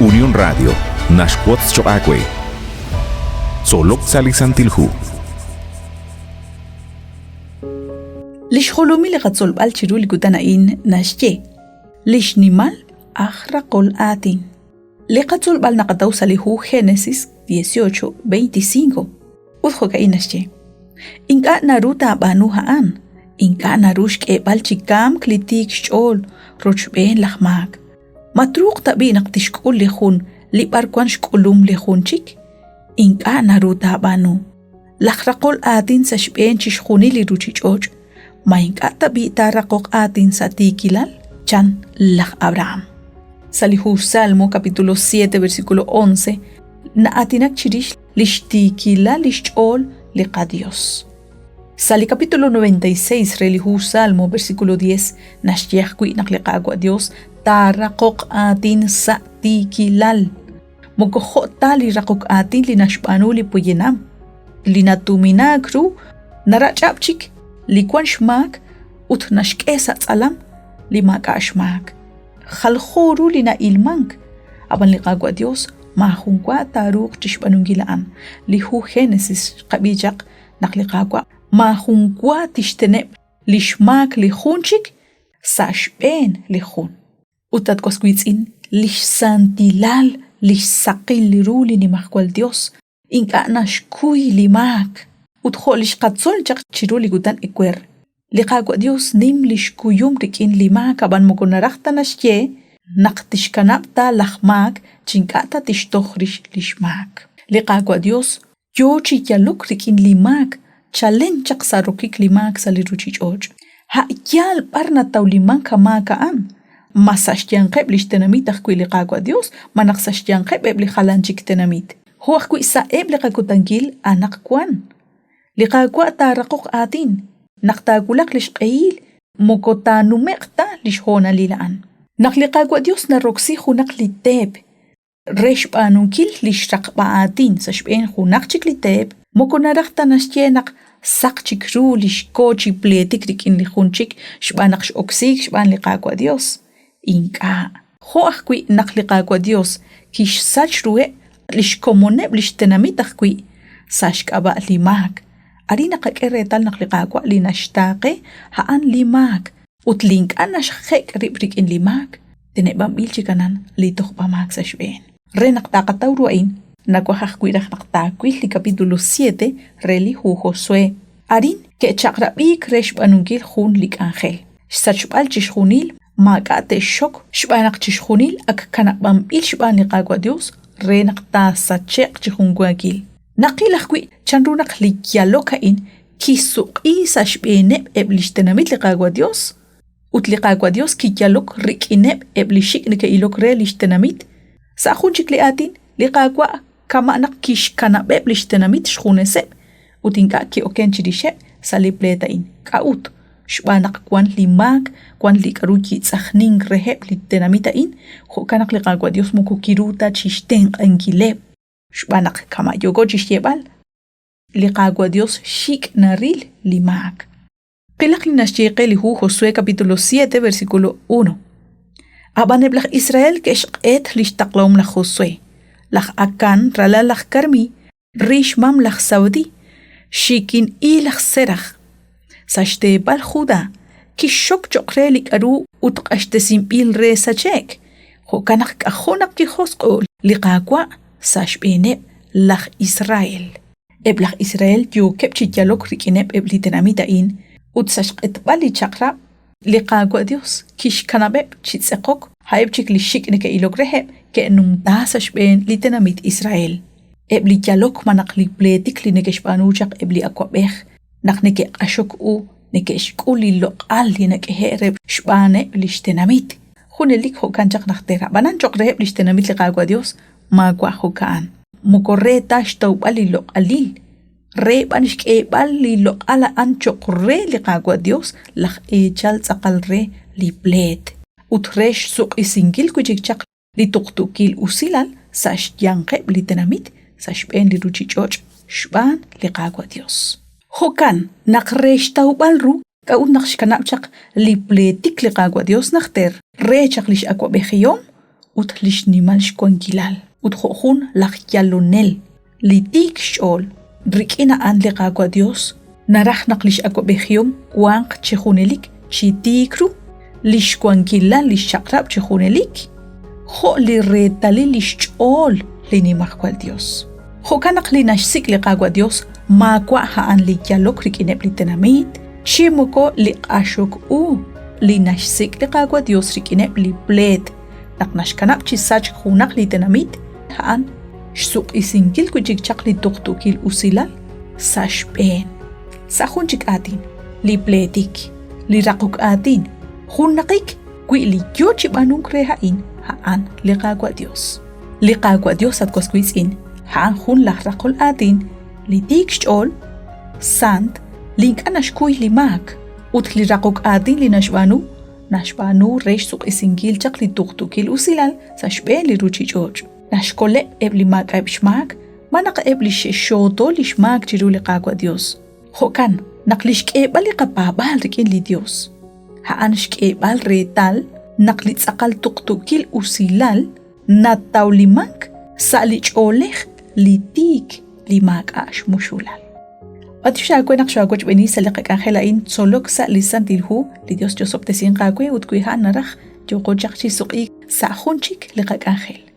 Unión Radio naxwotz choq' aawe. Tzolok sa' li Santil Hu. Li xjolomil li qatzolb'al chiru li kutan a'in naxye li xnimal aj raqol aatin. Li qatzolb'al naqataw sa' li hu Génesis 18:25 ut jo'ka'in naxye: Ink'a' naru taab'aanu a'an, ink'a' naru xk'eeb'al chi kamk li tiik xch'ool rochb'een laj maak. Ma truuq tab'i' naq tixk'ul li jun li b'arwan xk'ulum li jun chik? Ink'a' naru taab'aanu. Laj raqol aatin sa' xb'een chixjunil li ruuchich'och', ma ink'a' tab'i' taaraqoq aatin sa' tiikilal? chan laj Abraham. Sa' li hu Salmo capítulo 7 versículo 11 na'aatinak chirix li xtiikilal li xch'ool li qaDios. Sa' li capítulo 96 re li hu Salmo versículo 10 naxye ajwi' naq li Qaawa' Dios taaraqoq aatin sa' tiikilal. Moko jo' ta li raqok aatin li naxb'aanu li poyanam, li natuminaak ru narach'ab' chik li wank xmaak ut naxk'e sa' tz'alam li maak'a' xmaak. Jaljo ru li na'ilmank, ab'an li Qaawa' Yos maajun wa taaruuq chi xb'aanunkil a'an. Li hu Génesis xqab'i chaq naq li Qaawa' maajun wa tixteneb' li xmaak li jun chik sa' xb'een li jun. Ut at was wiitz'in, li xsantilal li xsaqil ru li Nimajwal Yos ink'a' naxkuy li maak. Ut jo' li xqatzol chaq chiru li kutan ewer, li Qaawa' Yos nim li xkuyum rik'in li maak ab'an moko naraj ta naxye naq tixkanab' ta laj maak chi ink'a' ta tixtoj rix li xmaak. Li Qaawa' Yos yoo chi yalok rik'in li maak chalen chaq sa' rokik li maak sa' li ruchich'och'. A' yaal b'ar natawlimank a maak a'an, ma sa' xyanqeb' lix tenamit ajwi' li Qaawa' Dios malaj sa' xyanqeb' eb' li jalan chik tenamit, jo' ajwi' sa'eb' li qakutankil anaqwan. Li Qaawa' taaraqoq aatin, naq taawulaq lix q'ehil, moko taanume'q ta lix hoonalil a'an. Naq li Qaawa' Dios naroksi junaq li teep re xb'aanunkil li xraqb'a aatin sa' xb'een junaq chik li teep, moko naraj ta naxye naq saq chik ru li xko chi pleetik rik'in li jun chik xb'aan naq x'oksiik xb'aan li Qaawa' Dios. Ink'a'. Jo' ajwi' naq li Qaawa' Dios kixsach ruheb' li xkomoneb' li xtenamit ajwi' sa' xk'ab'a' li maak. Arin naqak'e reetal naq li Qaawa' li naxtaaqe a'an li maak ut li ink'a' naxjek' rib' rik'in li maak, teneb'anb'il chi kanan li tojb'a-maak sa' xb'een. Re naq taqataw ru a'in, nawaj ajwi' raj naq taawil li capítulo 7 re li hu Josué. Arin ke'chaq'rab'iik re xb'aanunkil jun li k'anjel, xsachb'al chixjunil maak'a' te'xxok xb'aan naq chixjunil ak kanab'anb'il xb'aan li Qaawa' Dios re naq taasache'q chi junwaakil. Naqil ajwi' chanru naq li yalok a'in kisuq'i sa' xb'eeneb' eb' lix tenamit li Qaawa' Dios, ut li Qaawa' Dios kiyalok rik'ineb' eb' li xik' neke'ilok re lix tenamit. Sa' jun chik li aatin, li Qaawa' kama' naq kixkanab'eb' lix tenamit xjuneseb' ut ink'a' ki'oken chirixeb' sa' li pleet a'in. K'a'ut? Xb'aan naq wan li maak, wan li k'a'ru kitz'ajnink reheb' li tenamit a'in, jo'kan naq li Qaawa' Dios moko kiru ta chixtenq'ankileb'. Xb'aan naq kama' yooko chi xyeeb'al, li Qaawa' Dios xik' naril li maak. Qilaq li naxye qe li hu Josué capítulo 7 versículo 1. Ab'an eb' laj Israel ke'xq'et li xtaqlahom laj Josué, laj Akán, ralal laj Karmí, ri xmam laj Sabdí, xikin'i laj Séraj. Sa' xteepal Judá kixxok cho'q re li k'aru ut q'axtesinb'il re sache'k, jo'kan naq k'ajo' naq kijosq'o'k li Qaawa' sa' xb'eeneb' laj Israel. Eb' laj Israel yookeb' chi yalok rik'ineb' eb' li tenamit a'in ut sa' xq'etb'al li chaq'rab', li Qaawa' Yos kixkanab'eb' chi tz'eqok, a'eb' chik li xik' neke'ilok reheb' ke'numta sa' xb'een li tenamit Israel. Eb' li yalok malaj li pleetik li neke'xb'aanu chaq eb' li awab'ej naq neke'q'axok u neke'xk'ul li loq'al li nak'ehe'k reheb' xb'aaneb' li xtenamit. Junelik jo'kan chaq najter, ab'anan cho'q reheb' li xtenamit li Qaawa' Yos maawa' jo'ka'an. Moko re ta xtawb'al li loq'alil, re b'an xk'eeb'al li loq'al a'an cho'q re li Qaawa' Yos laj eechal tz'aqal re li pleet, ut re xsuq'isinkil wi' chik chaq li tuqtuukil usilal sa' xyanqeb' li tenamit sa' xb'een li ruuchich'och' xb'aan li Qaawa' Yos. Jo'kan naq re xtawb'al ru k'a'ut naq xkanab' chaq li pleetik li Qaawa' Yos najter re chaq lix awa'b'ejihom. ut li xnimal xwankilal, ut jo' jun laj yalonel li tiik xch'ool. Rik'in a'an li Qaawa' Dios naraj naq lix awa'b'ejihom wanq chi junelik chi tiik ru, lix wankilal lix chaq'rab' chi junelik, jo' li reetalil lix ch'ool li Nimajwal Dios. Jo'kan naq li naxsik' li Qaawa' Dios maawa' a'an li yalok rik'ineb' li tenamit, chi moko li q'axok u li naxsik' li Qaawa' Dios rik'ineb' li pleet naq naxkanab' chi sachk junaq li tenamit, a'an xsuq'isinkil wi' chik chaq li tuqtuukil usilal sa' xb'een. Sa' jun chik aatin, li pleetik, li raqok aatin, junnaqik wi li yo chi b'aanunk re a'in, a'an li Qaawa' Dios. Li Qaawa' Dios, at was wiitz'in, a'an jun laj raqol aatin li tiik xch'ool, sant, li ink'a' naxkuy li maak, ut li raqok aatin li naxb'aanu, naxb'aanu re xsuq'isinkil chaq li tuqtuukil usilal sa' xb'een li ruuchich'och'. Naxkoleb' eb' li maak'a'eb' xmaak, ma naq eb' li xe'xxooto li xmaak chiru li Qaawa' Dios. Jo'kan naq li xk'eeb'al li qapaab'aal rik'in li Dios, a'an xk'eeb'al reetal naq li tz'aqal tuqtuukil usilal natawlimank sa' li ch'oolej li tiik li maak'a' xmuxulal. B'antiox aawe naq xoowochb'eeni sa' li qak'anjel a'in tzolok sa' li Santil Hu, li Dios yosob'tesinq aawe ut wi a'an naraj yooqo chaq chi suq'iik sa' jun chik li qak'anjel.